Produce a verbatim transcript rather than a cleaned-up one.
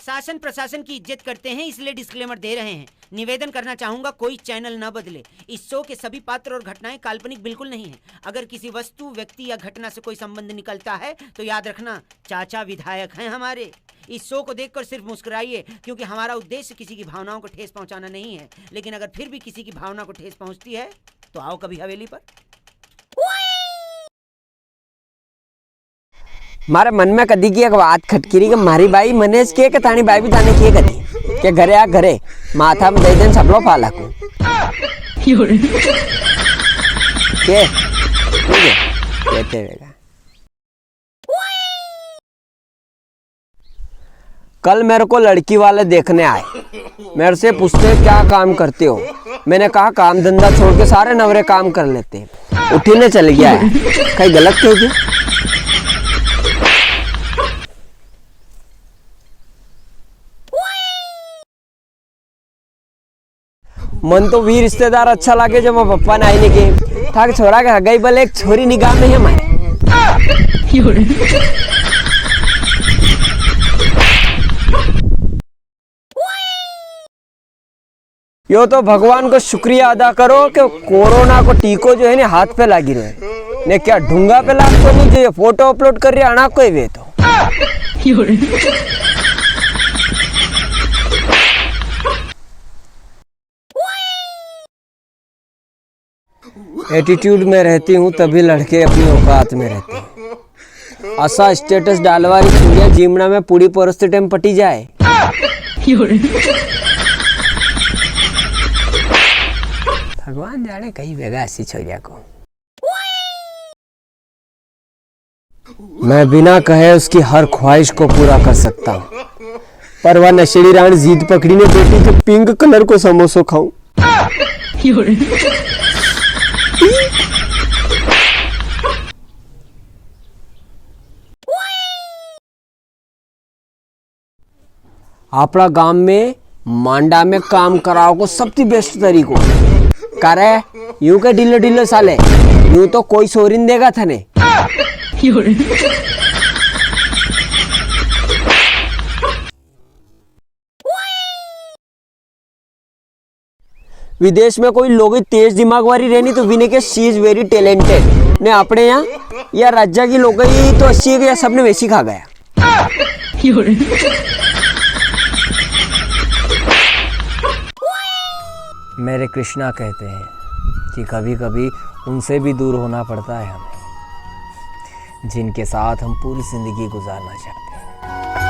शासन प्रशासन की इज्जत करते हैं, इसलिए disclaimer दे रहे हैं। निवेदन करना चाहूंगा, कोई channel न बदले। इस show के सभी पात्र और घटनाएं काल्पनिक बिल्कुल नहीं हैं। अगर किसी वस्तु, व्यक्ति या घटना से कोई संबंध निकलता है तो याद रखना, चाचा विधायक हैं हमारे। इस show को देखकर सिर्फ मुस्कुराइए, क्योंकि हमारा उद्देश्य किसी की भावनाओं को ठेस पहुंचाना नहीं है। लेकिन अगर फिर भी किसी की भावना को ठेस पहुंचती है तो आओ कभी हवेली पर। मारे मन में कदी की एक बात खटकी री कि मारी बाई मने के, के तानी बाई भी ताने के कदी के घरे आ, घरे माथा में दे देन सबलो फाला को। के? ठीक है। कहते रहेगा। कल मेरे को लड़की वाले देखने आए। मेरे से पूछते हैं, "क्या काम करते हो?" मैंने कहा, "काम धंधा छोड़ के सारे नवरे काम कर लेते हैं।" उठी ने चल गया है। कहीं गलत कह दिया? मन तो वी रिश्तेदार अच्छा लागे जो मारा पप्पा ने आई नी के। थाके छोरा के हगाई बले एक छोरी निगाह में है मारे। यो तो भगवान को शुक्रिया अदा करो कि कोरोना को टीको जो है नी हाथ पे लागी रहे। ने क्या ढूंगा पे लागतो नी जो ये फोटो upload कर रहे अणा कोई वे तो। Attitude में रहती हूँ तभी लड़के अपनी औकात में रहते हैं। असा status डालवा री छुड़िया जीमणा में पूड़ी परोसते time पटी जाए। भगवान जाने कई वेगा ऐसी छोरिया को। मैं बिना कहे उसकी हर ख्वाहिश को पूरा कर सकता हूँ, पर वह नशेड़ी राण जिद पकड़ी ने बैठी कि pink colour को समोसो खाऊं। आपणा गाम में मांडा में काम करावा को सबती best तरीको। करे, यूं के ढीलो ढीलो साले, यूं तो कोई सोरी नी देगा थने। विदेश में कोई लोगई तेज दिमाग वाली रेनी तो विने के she is very talented। ने आपणे यां या राज्य की लोगई तो असी है कि या सबने वेसी खा गया। मेरे कृष्णा कहते हैं कि कभी-कभी उनसे भी दूर होना पड़ता है हमें, जिनके साथ हम पूरी जिंदगी गुजारना चाहते हैं।